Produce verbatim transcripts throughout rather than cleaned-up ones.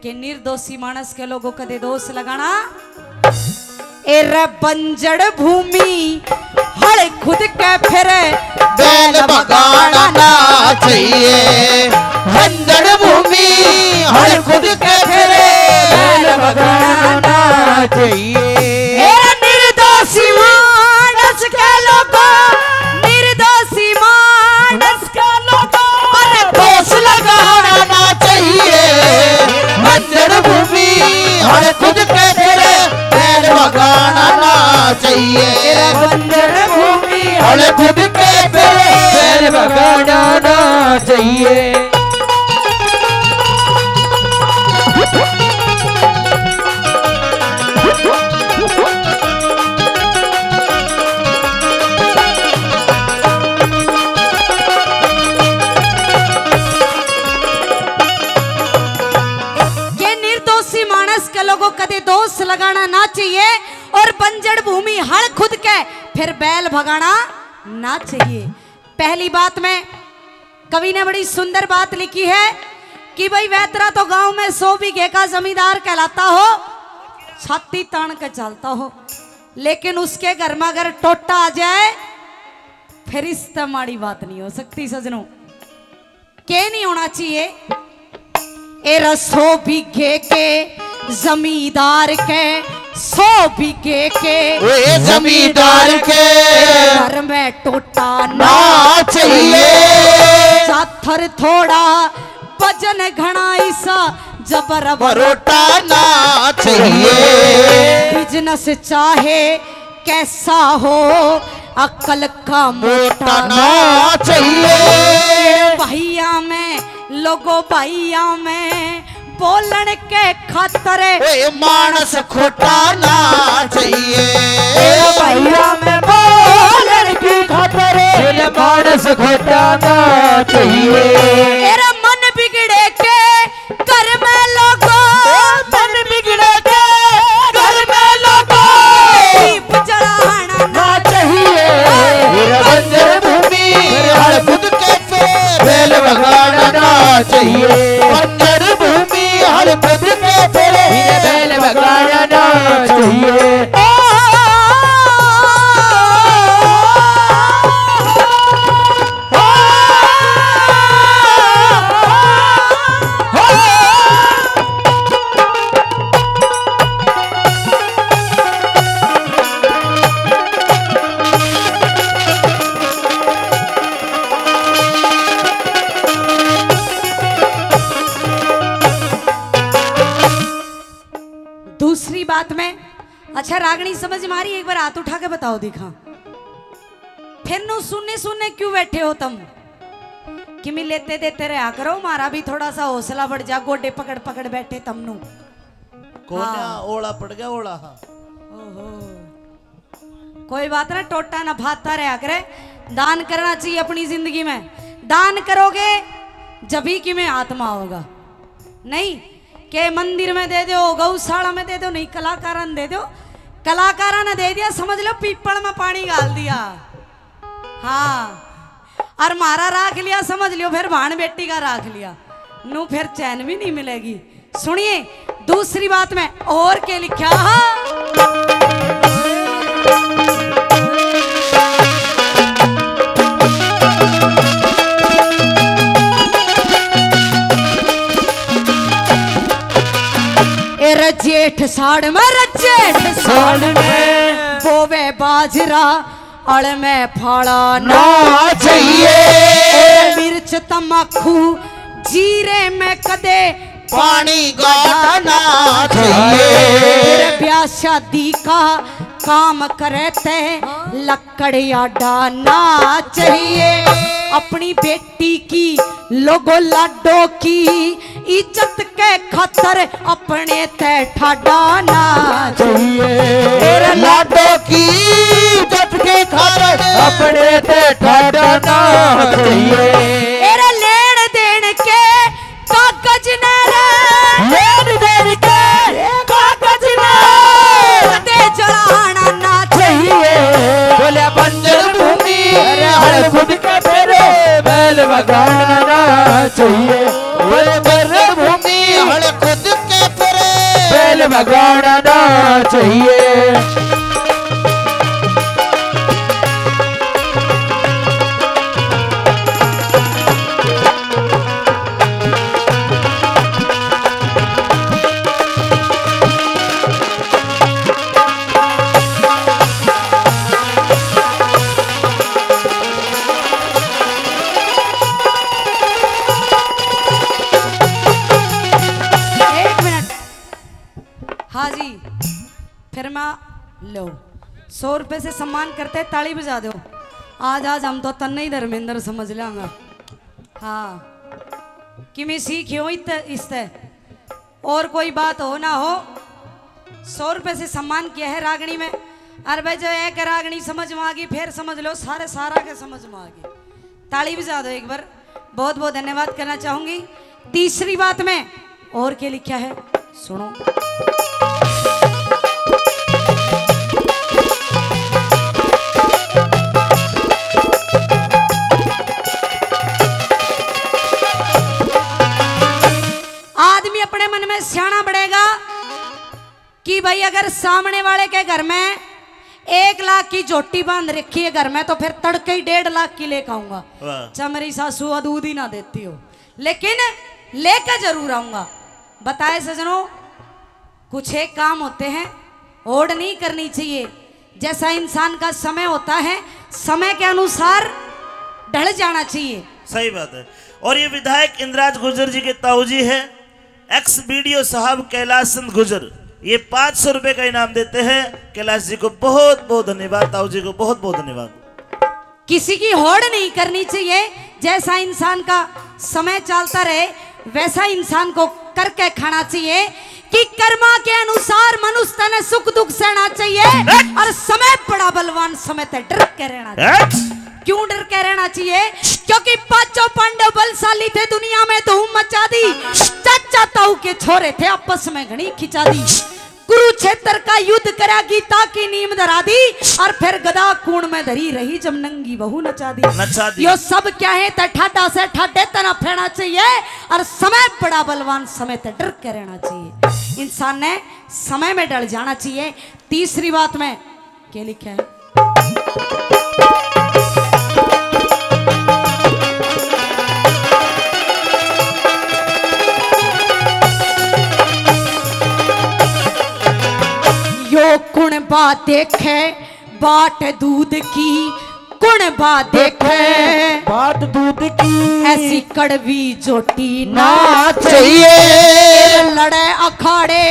कि निर्दोषी मानस के लोगों कदे दोष लगाना। ए रे बंजड़ भूमि हल खुद के फिर बैल बगाड़ना चाहिए। बंजड़ भूमि हल खुद के फिर बैल बगाड़ना चाहिए। ए निर्दोषी मानस के लोगों, निर्दोषी मानस के लोगों, अरे दोष लगाना चाहिए। बंजर भूमि हल खुद के फिर बैल बगाड़ना चाहिए। बंजर भूमि हल खुद के फिर बैल बगाड़ना चाहिए। के निर्दोषी मानस के लोगों कदे दोष लगाना ना चाहिए और बंजर भूमि हल खुद के फिर बैल भगाना ना चाहिए। पहली बात में कवि ने बड़ी सुंदर बात लिखी है कि भाई, वैतरा तो गांव में सौ बीघे का जमींदार कहलाता हो, छाती तान के चलता हो, लेकिन उसके घर में अगर टोटा आ जाए, फिर इससे माड़ी बात नहीं हो सकती सजनों। के नहीं होना चाहिए? ए रे सौ बीघे के जमींदार के, सौ बीघे के ओए जमींदार के घर में टोटा ना ना चाहिए। जाथर थोड़ा वजन घणा इसा जबर बरोटा ना चाहिए। बिजनेस चाहे कैसा हो, अक्ल का मोटा मोटा ना चाहिए। भैया में लोगो, भैया में बोलण के खातर ए मानस खोटा ना चाहिए। ए भैया में बोलण की खातर ए मानस खोटा ना चाहिए। तेरा मन बिगड़े के घर में लोगो, मन बिगड़े के घर में लोगो, दीप जलाना ना चाहिए। बंजर भूमि हल खुद के फिर बैल बगाड़ना चाहिए। बंजर भूमि हल खुद के फिर बैल बगाड़ना चाहिए। दूसरी बात में, अच्छा, रागणी समझ में आ रही, एक बार हाथ उठा के बताओ, देखा। फिर नु सुनने सुनने क्यों बैठे हो तुम कि मैं लेते देते रहा करो, मारा भी थोड़ा सा हौसला बढ़ जा, गोडे पकड़ पकड़ बैठे तमनू। कोन्या हाँ। ओला पड़ गया, ओला, हाँ। ओहो। कोई बात ना, टोटा ना भाता रहा करे। दान करना चाहिए अपनी जिंदगी में। दान करोगे जब ही कि में आत्मा होगा। नहीं के मंदिर में दे दो, गौशाला में दे दो, नहीं कलाकारां ने दे दो। कलाकारां ने दे दिया, समझ लो पीपल में पानी गाल दिया। हाँ, और मारा राख लिया, समझ लियो फिर भाण बेटी का राख लिया, नू फिर चैन भी नहीं मिलेगी। सुनिए, दूसरी बात में और के लिखा। ए रे जेठ साड़ में, रे जेठ साड़ में बोवे बाजरा, अल में फाला ना चाहिए। ए मिर्च तमाकू जीरे में कदे पानी गाड़ना चाहिए। तेरे ब्याह शादी का काम करे ते लकड़िया डाना चाहिए। अपनी बेटी की लोगो लाडो की इज्जत के खातर अपने ते ठाडा ना चाहिए। तेरे लाडो की इज्जत के खातर अपने ते ठाडा ना चाहिए। तेरे लेन देन के कागज ने रे, लेन देन के कागज ने ते जलाना ना चाहिए। बोले बंजर भूमि हल खुद के तेरे बैल बगाड़ना चाहिए। बोले बंजर भूमि हल खुद के चाहिए। एक मिनट। हाँ जी, फिर मैं लो, सौ रुपए से सम्मान करते, ताली बजा दो। आज, आज हम तो तन्ने ही धर्मेंद्र समझ लेंगे। हाँ, कि मैं सीखी हूँ इत-, इससे। और कोई बात हो ना हो, सौ रुपए से सम्मान किया है रागनी में। अरे भाई, जो एक रागनी समझ में आ गई, फिर समझ लो सारे सारा के समझ में आ गई। ताली बजा दो एक बार, बहुत बहुत धन्यवाद करना चाहूंगी। तीसरी बात में और क्या लिखा है, सुनो। आदमी अपने मन में सियाना बड़ेगा कि भाई, अगर सामने वाले के घर में एक लाख की झोटी बांध रखी है घर में, तो फिर तड़के ही डेढ़ लाख की लेकर आऊंगा। वाह। चाहे मेरी सासू दूध ही ना देती हो, लेकिन लेकर जरूर आऊंगा। बताए सजनों, कुछ एक काम होते हैं, होड़ नहीं करनी चाहिए। जैसा इंसान का समय होता है, समय के अनुसार ढल जाना चाहिए। सही बात है। और ये विधायक इंद्राज गुर्जर जी के ताऊ जी हैं, एक्स बीडीओ साहब कैलाश चंद गुर्जर, ये पाँच सौ रुपए का इनाम देते हैं। कैलाश जी को बहुत बहुत धन्यवाद, ताऊ जी को बहुत बहुत धन्यवाद। किसी की होड़ नहीं करनी चाहिए। जैसा इंसान का समय चलता रहे, वैसा इंसान को करके खाना चाहिए कि कर्मा के अनुसार मनुष्य तने सुख दुख सहना चाहिए। और समय बड़ा बलवान, समय ते डर के रहना चाहिए। क्यों डर के रहना चाहिए? क्योंकि पांचों पांडव बलशाली थे, दुनिया में धूम मचा दी। चाचा ताऊ के छोरे थे, आपस में घणी खिंचा दी। कुरुक्षेत्र का युद्ध करा, गीता की नीम धरा दी, और फिर गदा कूण में धरी रही जब नंगी बहू नचा दी। नचा दी। यो सब क्या है? ते ठाडा से ठाडे तना फेना चाहिए, और समय बड़ा बलवान, समय ते डर के रहना चाहिए। इंसान ने समय में ढल जाना चाहिए। तीसरी बात में क्या लिखा है? यो कुण बात देखे बाट दूध की, कुण बात देखे बाट दूध की, ऐसी कड़वी झोटी ना ना चाहिए। चाहिए। लड़े अखाड़े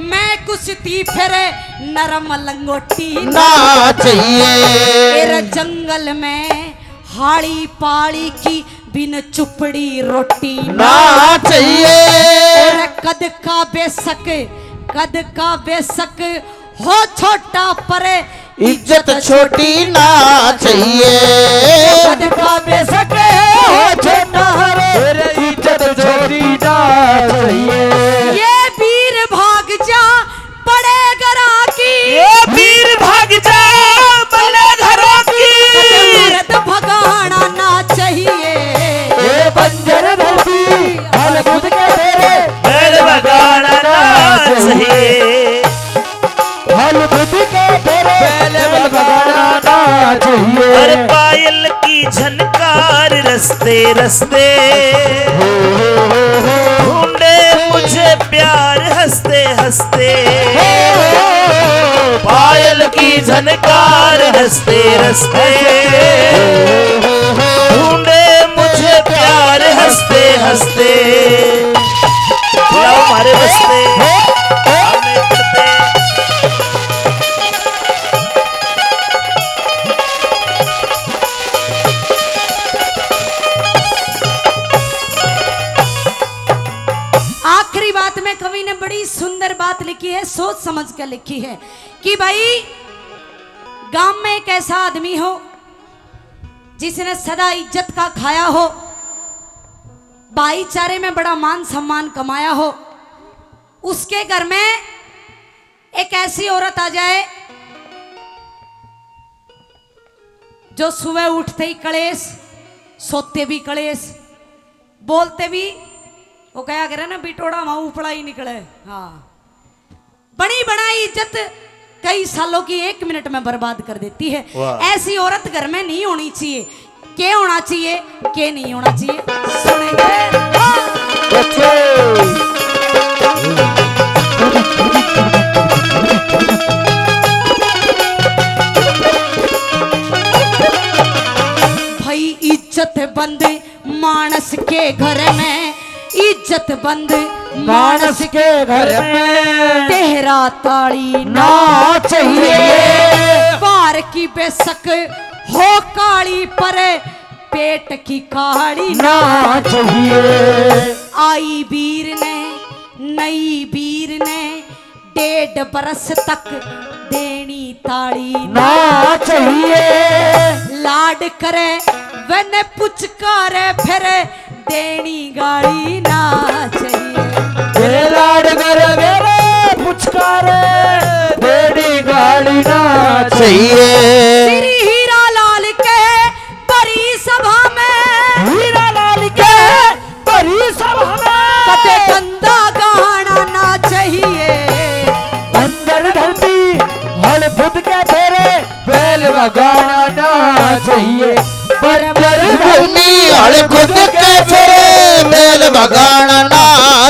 मैं कुश्ती फिर नरम लंगोटी ना चाहिए। तेरे जंगल में हाली पाली की बिन चुपड़ी रोटी ना चाहिए। तेरे कद का बेशक, कद का बेशक हो छोटा पर इज्जत छोटी ना चाहिए। कद का बेशक हो छोटा पर इज्जत छोटी ना चाहिए। ये वीर भाग जा बड़े घरा की, ये वीर भाग जा बड़े घरों की। मर्द भगाना ना चाहिए। ये बंजर धरती हल खुद के तेरे बैल भगाना ना चाहिए। हल खुद के तेरे बैल भगाना ना चाहिए। और पायल की झनकार रस्ते रस्ते ढूंढे मुझे प्यार हंसते हंसते। पायल की झनकार रस्ते रस्ते ढूंढे मुझे प्यार हंसते हंसते। लाओ मारे बस्ते। आखिरी बात में कवि ने बड़ी सुंदर बात लिखी है, सोच समझ कर लिखी है कि भाई, गांव में एक ऐसा आदमी हो जिसने सदा इज्जत का खाया हो, भाईचारे में बड़ा मान सम्मान कमाया हो, उसके घर में एक ऐसी औरत आ जाए जो सुबह उठते ही कलेश, सोते भी कलेश, बोलते भी, वो कहा करे ना, बिटोड़ा वहां उपड़ा ही निकले। हाँ, बनी बनाई इज्जत कई सालों की एक मिनट में बर्बाद कर देती है। वाह। ऐसी औरत घर में नहीं होनी चाहिए। के होना चाहिए, के नहीं होना चाहिए, सुनेंगे। भाई, इज्जत बंद मानस के घर में, इज्जत बंद मानस के घर में। तेरा ताली ना चाहिए। बाहर की बेशक हो काली, पर पेट की काली ना चाहिए। आई बीर ने, नई बीर ने, डेढ़ बरस तक देनी ताली ना चाहिए। लाड करे वने पुचकारे, फिर देनी गाली ना चाहिए। ए लाड करे वने पुचकारे, देनी गाली ना चाहिए। श्री हीरा लाल के भरी सभा में, हीरा लाल के भरी सभा में कदे गंदा गाना ना चाहिए। बंदर धरती हल खुद के फेरे, बैल बगाना ना चाहिए। बंदर धरती हल खुद के फेरे, बैल बगाना ना